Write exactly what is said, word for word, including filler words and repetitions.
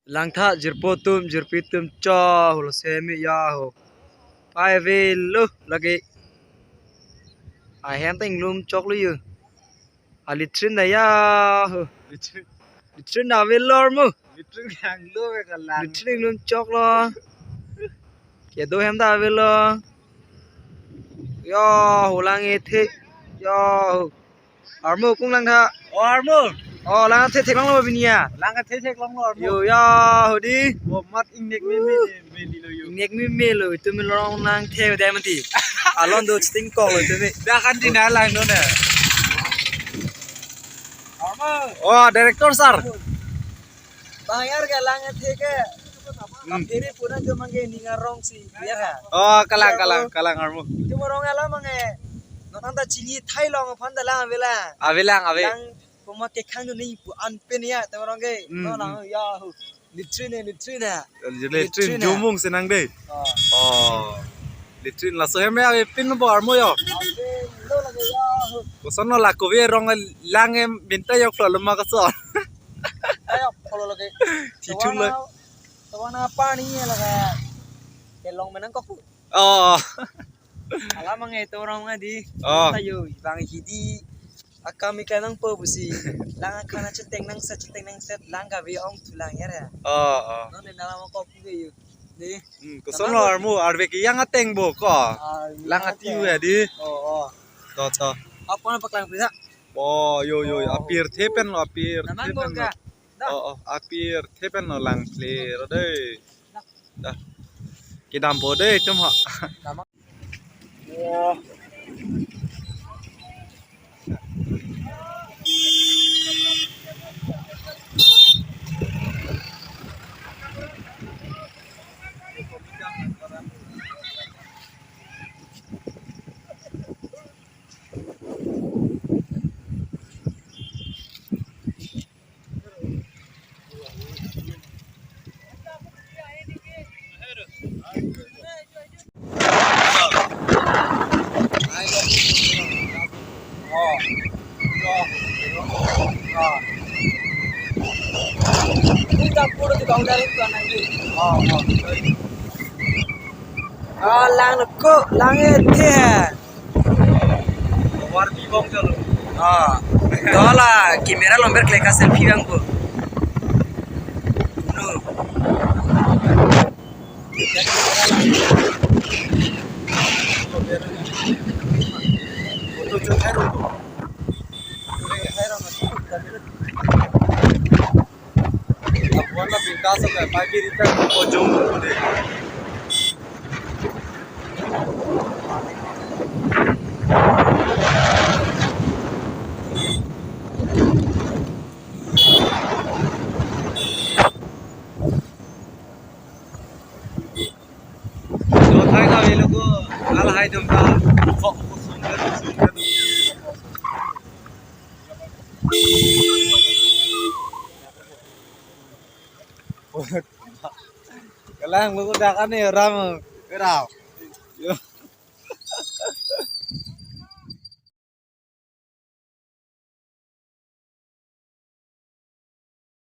Langtha jirpo atum, jirpi atum cho, holo semi ya ho. Pai avelo lake. Ahem ta inglum choklo yo. A latrine ta ya ho. Latrine. Latrine ta avelo mo. Latrine yang lo ke kalang. Latrine inglum choklo. Kedo hem ta avelo. Ya ho lang ethe. Ya ho. Armo kung langtha. O armo. O lang the theklonglo bini ya. Lang the theklonglo armo. Yo ya ho di. O mat ingnek meme meme lo yo. Ingnek meme lo, itum me long lang the dai mati. Alon do sting kok lo itum me. Da kan di na lang no na. Armo. O director sir. Bang yar ke lang the ke. Hmm. Kaphere pura jo mangge ning arong si, ya ha? O, kalang, ya, kalang, kalang armo. Itum arong alam mangge. Nonang ta chini thai long aphan ta lang avelang. Avelang, ave. Lang puma kekhang jo ning pu an pen ya, itum arong ke. Hmm, no lang hmm. Ya ho. Latrine, latrine. Latrine, latrine jumung senang dei. O. O. Latrine laso hem ya, ave pin bo armo yo. Ave lo lake ya ho. Koson lo la kove arong lang em binta yok lo ma koson. Ayo, follow lagi. Titu lo. Tawana pani lagi. Kelong menang kok. O. Alam mangge itum arong adi. O. Tayo, bang hidi. Akam ikan nangpo pusi. Lang akhana cheteng nangset, cheteng nangset. Lang kave ong thu lang ya ya. O, o. Non de dalam kok ke yo. Di. Hmm, koson lo armo, arve ke yang ateng bo ko. A, lang yang atiu ateng. Ya di. O, o. To, to. Apa na paklang pisa? O, yo, yo, yo. O. Apirthe pen lo, apirthe pen lo. Namang bo ka? Da. O, o, apirthe pen lo lang pler dei. Da. Kedam po dei itum ha. Namang. O. O, lang ko, lang ethe. War bibong jalo. O. Dola camera lomber kleka selfie bang ko. No. Photo chot hai ro. Abuan na pinta sa ka, pagi rita ko jong ko de. Dothai kave lo ko, alahai dum ta. Kalang lo ko dak ane ram. Ram.